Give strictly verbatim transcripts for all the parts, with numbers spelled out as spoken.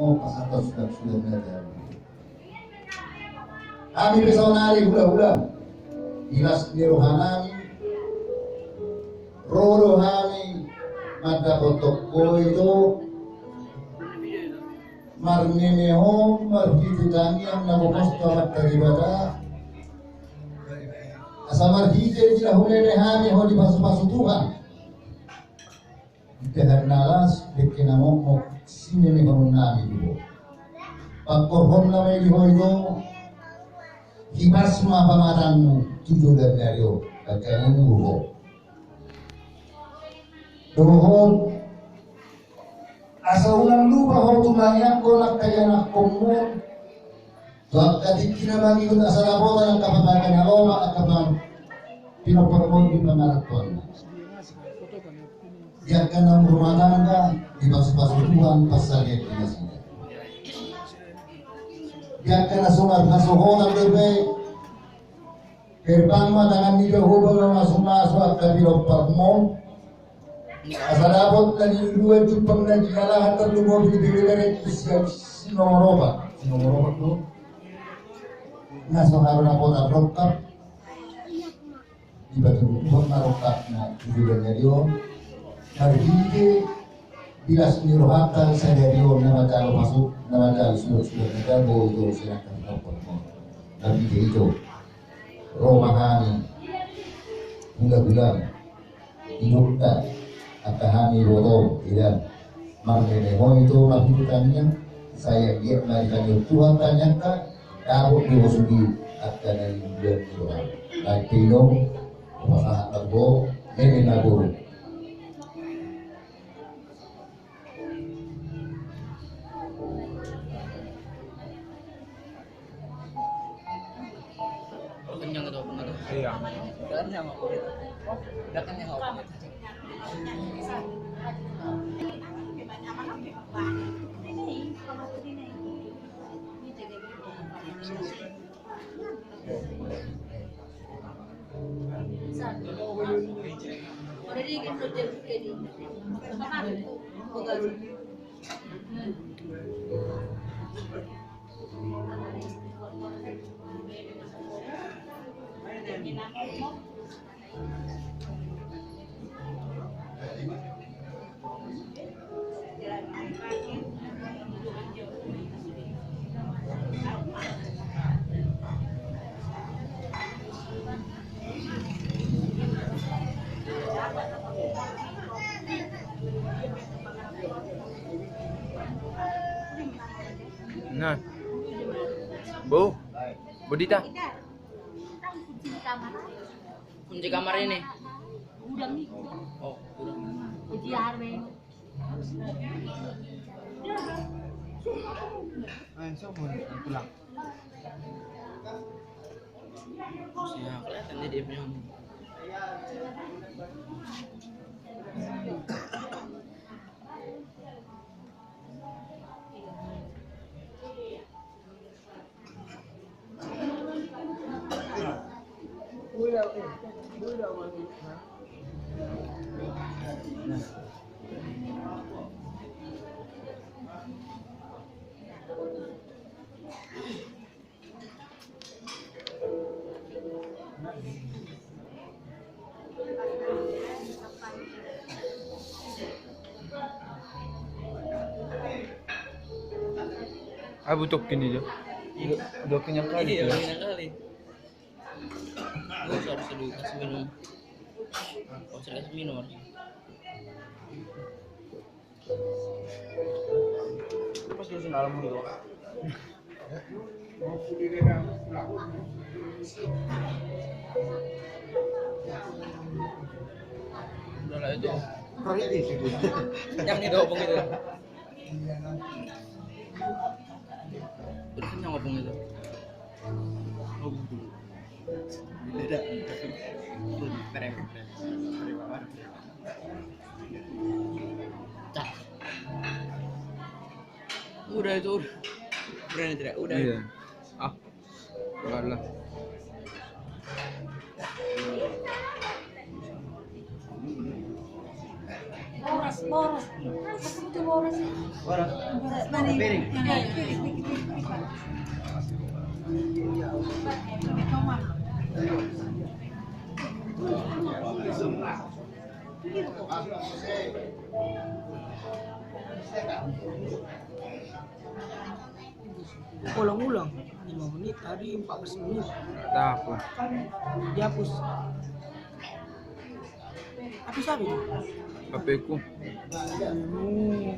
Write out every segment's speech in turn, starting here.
Pasahat surat-surat na jalo. Hami pe saonari hula-hula, di las ni rohanami, ro do hami mandapothon ho ito, marmeme ho marhite tangiang na bohos tu Amanta Debata, asa marhite di na humeme hami ho dipasu-pasu Tuhan. Di dahan na las, dengke na mokmok, simemehonon nami di ho. Pangkorhon nami di ho ito, hipas ma pamatangmu tu joloan ni ari on, bangkang umur ho. Dohot, asa unang lupa ho tumangianghon angka ianakhonmu, tu angka tingki na mangihut asa dapotan angka pataken na lomak angka pang-, pinompar on di pangarantoanna. Di angka na marumah tangga, dipasu-pasu Tuhan pansarian di nasida. Di angka na so marhasohotan dope, herbang ma tangan ni Jahowa mamasu-masu angka pinompar on. Asa dapot na niluluan jumpang na jinalahan tarlumobi di bere-bere sian si nomor opat. Si nomor opat do. Na so haru dapotan rongkap. Dipatuduhon ma rongkapna tu joloan ni ari on. Marhite di las ni rohanta sadari on na manjalo pasu, na manjalo surat-surat na jalo tu sian angka pinompar on. Marhite ito. Ro ma hami hula-hula. Iboto angka hami iboto, idan. Marmeme ho ito marhite tangiang, sai anggiat ma ditangiang Tuhan tangiangta, dapot do ho sude angka na niluluan ni roha. Baik pe inong, hupasahat ma tu ho, meme ma boru. Kenyang itu, bener. Iya. Udah kenyang apa? Udah kenyang apa? Nah. Bo. Bo Dita. Kunci kamar ini. Gudang nih. Oh, gudang. Kunci armen. Ayo, so, pulang. Ya, kelihatan dia, dia punya. Ah, butuh gini dia. Iya. Udah kenyang kali. Iya, dia. Kenyang kali. Gua harus dulu kasih minum. Harus kasih minum, harus. Pas dia sendal mulu. Udah lah itu. Yang itu apa gitu? Udah kenyang apa gitu? Oh, gitu. Beda. Prem, prem. Prem apa? Cak. Udah itu, udah. Udah ini tidak, udah. Iya. Ah. Udah lah. Boras. Aku butuh boras. Boras. Piring. Ulang-ulang, lima menit, tadi empat belas menit. Dah, apa? Dihapus. Hapus apa itu? H P-ku. Hmm.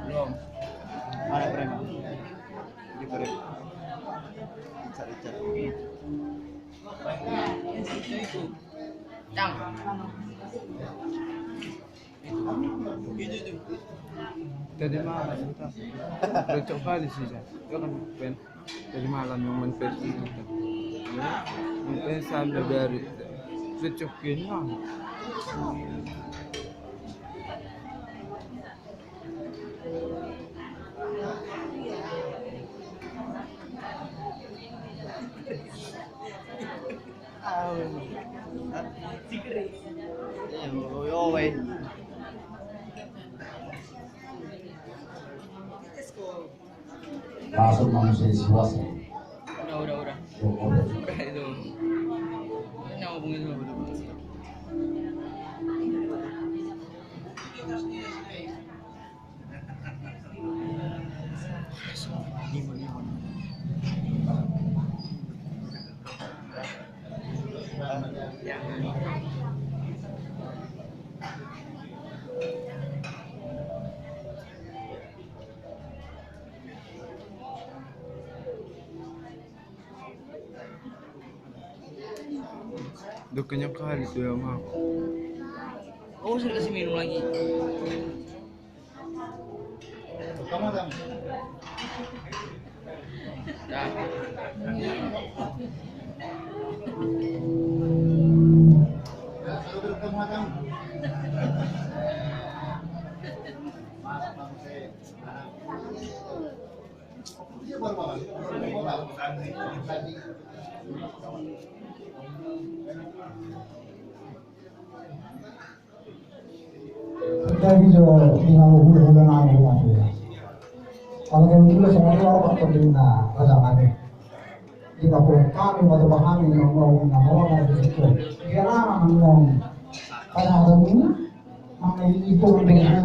Belum. Mana preman? Ini preman. Icar, icar. Cang. Tadi malam kita. Cocok kali sih, Cang. Dia kan pen-, tadi malam yang main P S itu. Main P S sampai dari cocok gini, Bang. Masuk manusia di siwasa. Udah, udah, udah. Udah, udah. Udah itu. Ini ngomongin dulu. Udah kenyang kali tuh ya, Mak. Oh, saya kasih minum lagi. Dah. Jadi jo tinggal hulu-hulu nang hulu. Kalau yang dulu saya orang waktu di na pada mana? Di Papua kami, pada bahami yang mau nama orang di situ. Dia nama ngomong. Pada hari ini, mana itu mendengar.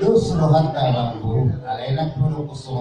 Terus sudah kata bang guru, alena guru kusuma.